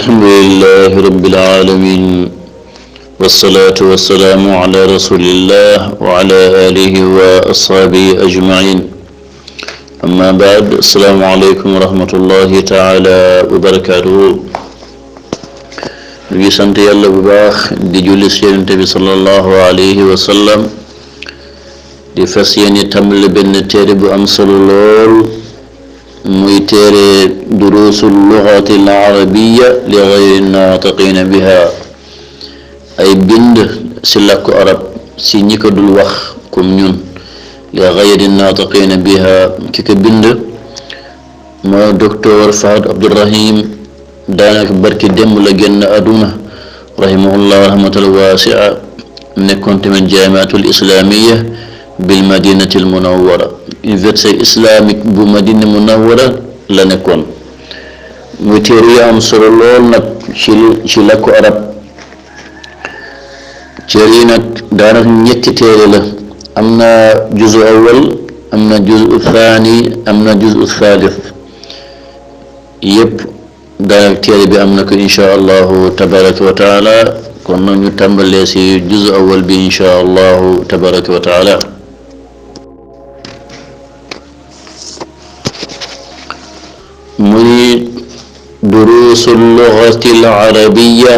الحمد لله رب العالمين والصلاة والسلام على رسول الله وعلى آله وأصحابه أجمعين أما بعد السلام عليكم ورحمة الله تعالى وبركاته نبي سنت يالله بباخ دي جولي سيرنتبي صلى الله عليه وسلم دي فسيني تمل بن تيرب أمسل اللول ميتير دروس اللغة العربية لغير الناطقين بها أي بند سلك عرب سينيك دول وخ كم نون لغير الناطقين بها كيك بند ما دكتور فهد عبد الرحيم دانك بركي دم لجن أدونا رحمه الله رحمة الواسعة نكنت من جامعة الإسلامية بالمدينة المنورة université islamique bu Madina Munawwara la nekkoon muy téere yu am solo lool nag ci làkku arab téere yi nag daanaka ñetti téere la am na juzu awwal am na juzu thani am na juzu thalith yépp daanaka téere bi am na ko insha allahu tabaraka wa taala kon nag ñu tàmbalee ci juzu awwal bi insha allahu tabaraka wa taala muy دروس اللغة العربية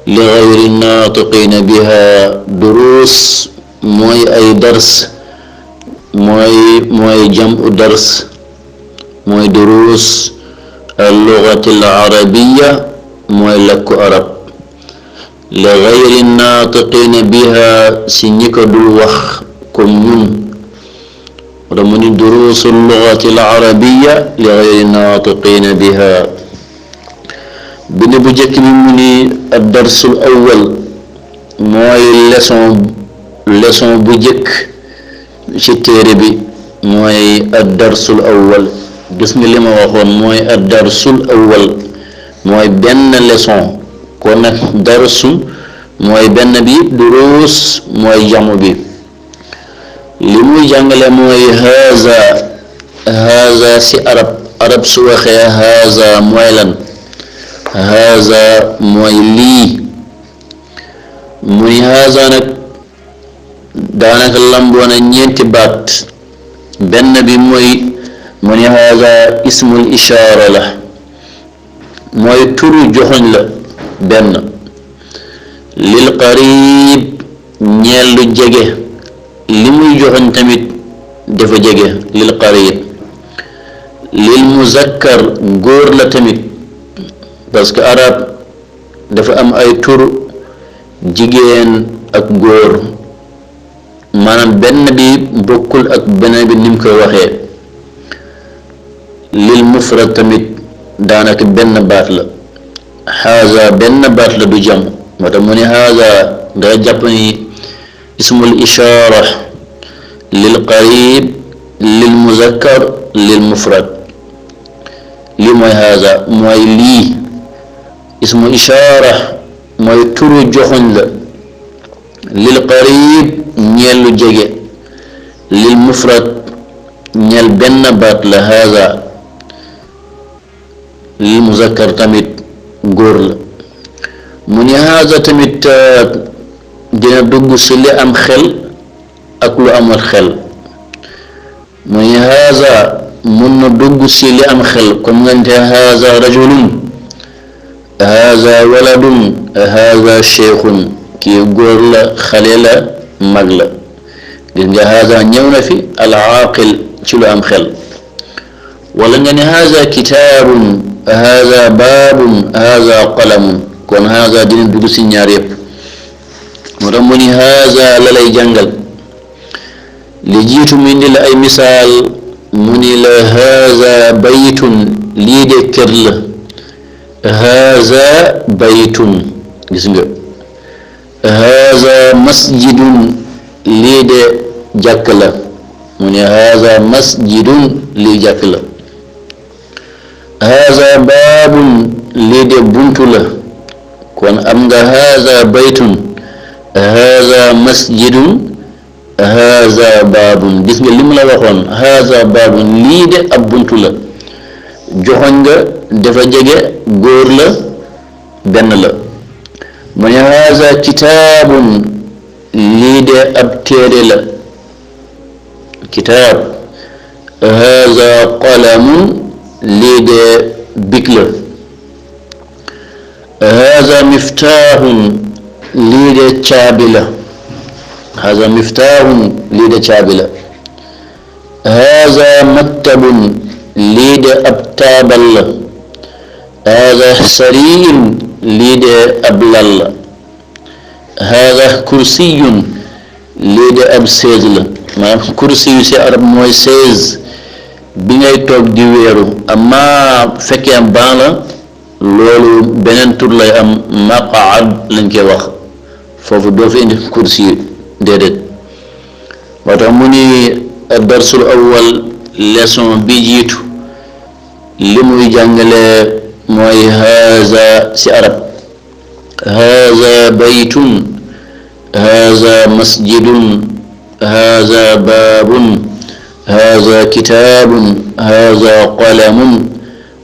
لغير الناطقين بها دروس موي أي درس موي جمع درس موي دروس اللغة العربية موي لك عرب لغير الناطقين بها سنيك دلوخ كمون رمني دروس اللغة العربية لغير الناطقين بها بنبجك مني الدرس الأول موي لسون بجك شتيربي موي الدرس الأول بسم الله ما وخون موي الدرس الأول موي بن لسون كون درس موي بن بي دروس موي جامو بي li muy jàngale mooy haza si arab su waxee haza mooy lan haza mooy lii muy haza nag daanaka lamboona ñeenti baat benn bi mooy mu ni haza ismul ishaara la mooy turu joxoñ la benn lil qarib ñeel lu jege li muy joxoñ tamit dafa jege lil qarib lil muzakkar góor la tamit parce que arab dafa am ay tur jigéen ak góor maanaam benn bi bokkul ak benn bi nim koy waxee lil mufrad tamit daanaka benn baat la haza benn baat la du jam moo tax mu ne haza danga jàpp ni اسم الإشارة للقريب للمذكر للمفرد لما هذا موي لي اسم إشارة موي تورو جوخن للقريب نيل جيجي للمفرد نيل بن بات لهذا للمذكر تمت غور من هذا تمت dina dugg ci li am xel ak lu amul xel muy haza mun na dugg ci li am xel comme ngante haza rajulun haza waladun haza sheikhun kii góor la xale la mag la gis nga haza ñëw na fi al aaqil ci lu am xel wala nga ne haza kitaabun haza baabun haza qalamun kon haza dina dugg ci ñaar yépp moo mu ni haza la lay jàngal li jiitu mu indi la ay misaal mu ni la haza baytun lii de kër la haza baytun gis nga haza masjidun lii de jàkk la mu ni haza masjidun lii jàkk la haza baabun lii de buntu la kon am nga haza baytun haza masjidun haza baabun gis nga lim la waxoon haza baabun lii de ab buntu la joxoñ nga dafa jege góor la benn la mu ne haza kitaabun lii de ab téere la kitaab haza qalamun lii de big la haza miftaaxun lii de caabi la haza miftaaxun lii de caabi la haza maktabun lii de ab taabal la haza sariirun lii de ab lal la haza kursiyun lii de ab chaise la maanaam kursi yu ci arab mooy chaise bi ngay toog di weeru amma fekkee am baan la loolu beneen tur lay am maqaad lañ koy wax foofu doo fi indi kursi déedéet moo tax mu ni darsul awwal leçon bi jiitu li muy jàngale mooy haza ci arab haza baytun haza masjidun haza baabun haza kitaabun haza qalamun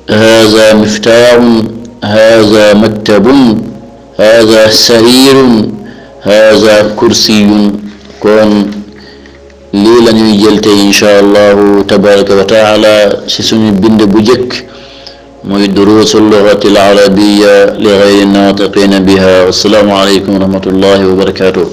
haza miftaaxun haza maktabun haza sariirun haza kursiyun kon lii la ñuy jël tey insha allahu tabaraka wa taala ci suñu bind bu jëkk mooy duruusu lughati al arabiya li ghayri naatiqiina biha. assalaamu aleykum wa rahmatullahi wa barakatuh.